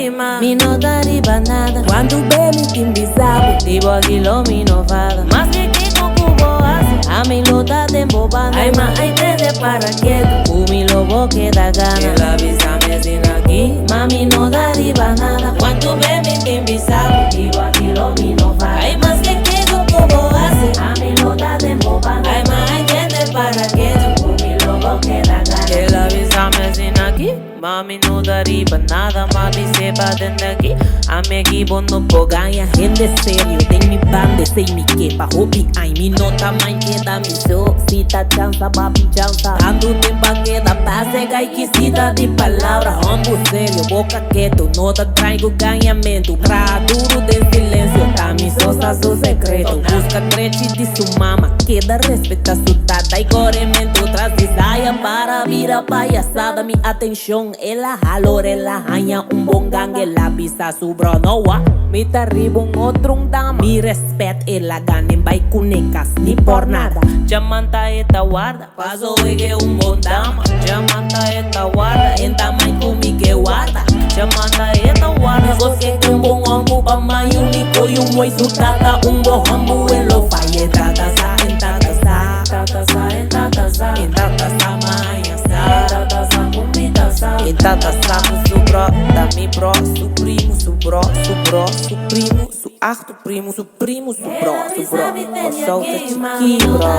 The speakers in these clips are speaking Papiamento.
kima. Mi no ta riba nada. Kuantu be mi tin bisa bo. Di bo aki lo mi no fada. Maske kiko ku bo hasi. Ami lo ta den bo banda. Ai ma ai tende para ketu. Ku mi lo bo keda gana. El a bisa mi asina aki. Ma mi no ta riba nada. Kuantu be mi tin bisa bo. Di bo aki lo mi no fada. Ai maske kiko ku bo hasi. Ami lo ta den bo banda. Ai ma ai tende para ketu. Ku mi lo bo keda gana. El a bisa mi asina aki. Ma mi no ta riba nada. M'a bis'é pa tende aki. Ami aki bo no por gaña. Hende serio den mi banda esei mi ke pa hopi añ. Mi no ta mai keda mi so. Si ta chansa papi chansa. Tantu tempu a keda pasa e gai kisita di palabra. Hombu serio boka ketu no ta trai ku gañamentu. Traha duru den silensio ta mi so sa su sekreto. Buska drechi di su mama keda respeta su tata. I korementu tras di saya para bira payasada. Mi atenshon el a hala ora el a haña un bon gang el a bisa su bro no wa mi ta riba un otro un dama. Mi respet el a gana en bai cune cas ni por nada. Chamanta e ta warda paso e ke un bon dama. Chamanta e ta warda en ta mai cu mi ke warda. Chamanta e ta warda cos ke un bon hombu pa mai un mi coy un mooi su tata un bo hombu e lo faya. E tata sa en tata sa tata sa en tata sa en tata sa maya sa en tata sa cu mi ta sa en tata sa cu su bro ta mi bro su primo su bro su bro su primo su achto primo su primo su bro su bro Kòrsou ta chikí bro.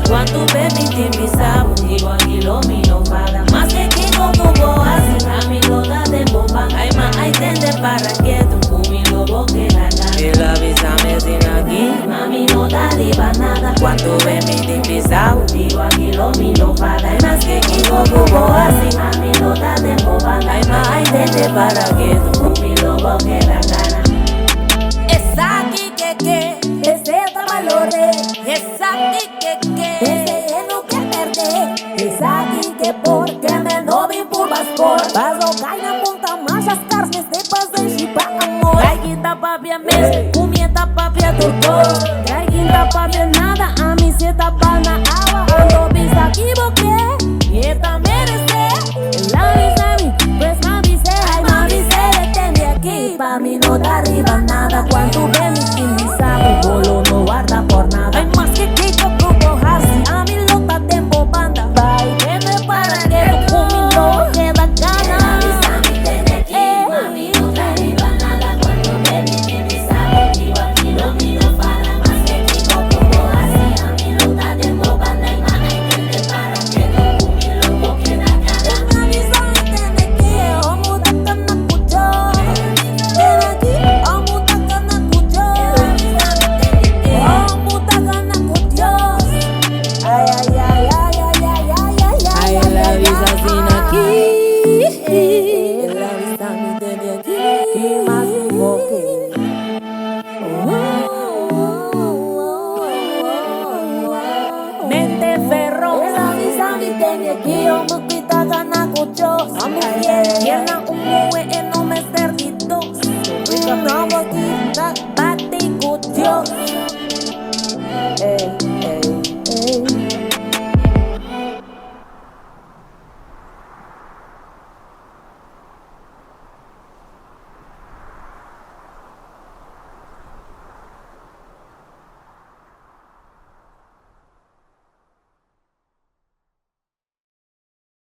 Kuantu be mi tin bisa bo di bo aki lo mi no fada Maske kiko ku bo hasi ami lo ta den bo banda Ai ma ai tende para ketu ku mi lo bo keda gana El a bisa mi asina aki ma mi no ta riba nada Kuantu be mi tin bisa bo di bo aki lo mi no fada Ai maske kiko ku bo hasi ami lo ta den bo banda Ai ma ai tende para ketu ku mi lo bo keda gana. Esaki ke ke, esei ta balore. Esaki ke ke, esei e no ke perde. Esaki ke por, ke me no bin purba score. Paso kai na punta masha scars mester pasenshi pa amor. Kai kin ta papia mes, ku mi e ta papia tur kos. Kai kin ta papia nada, ami si e ta bal na awa. Ando bisa ki bo ke, mi e ta merece. El a bisa mi, pues m'a bis'é, ai m'a bis'é detende aki. Pa mi no ta riba nada, cuantu be mi tin bisa cu bo lo no warda por nada. Ay maske kico cu bo haci, ami lo ta den bo banda. Bay tene para ketu cu mi lo keda gana. El a bisa mi tene aki, ma mi no ta riba nada, cuantu be mi tin bisa bo dibo aki lo mi no fada. Maske kico cu bo haci, ami lo ta den bo banda. Ay ma ay tene para ketu cu mi lo bo keda gana. El a bisa mi tene aki, e homu ta cana cu yo. Tene aki, homu ta cana cu yo. Homu ta cana cu Dios. Ay, ay, ay, ay, ay, ay, ay, ay, Ay, ay, el a ay, bisa ay, asina aki. ay. El a bisa mi tene aki. Ki mas mi bo ke? Mente feroz. El a bisa mi tene aki, homu ki ta gana cu Dios. Homu fiel, fiel na un muhe e no mester di dos. Homu ki ta bati cu Dios.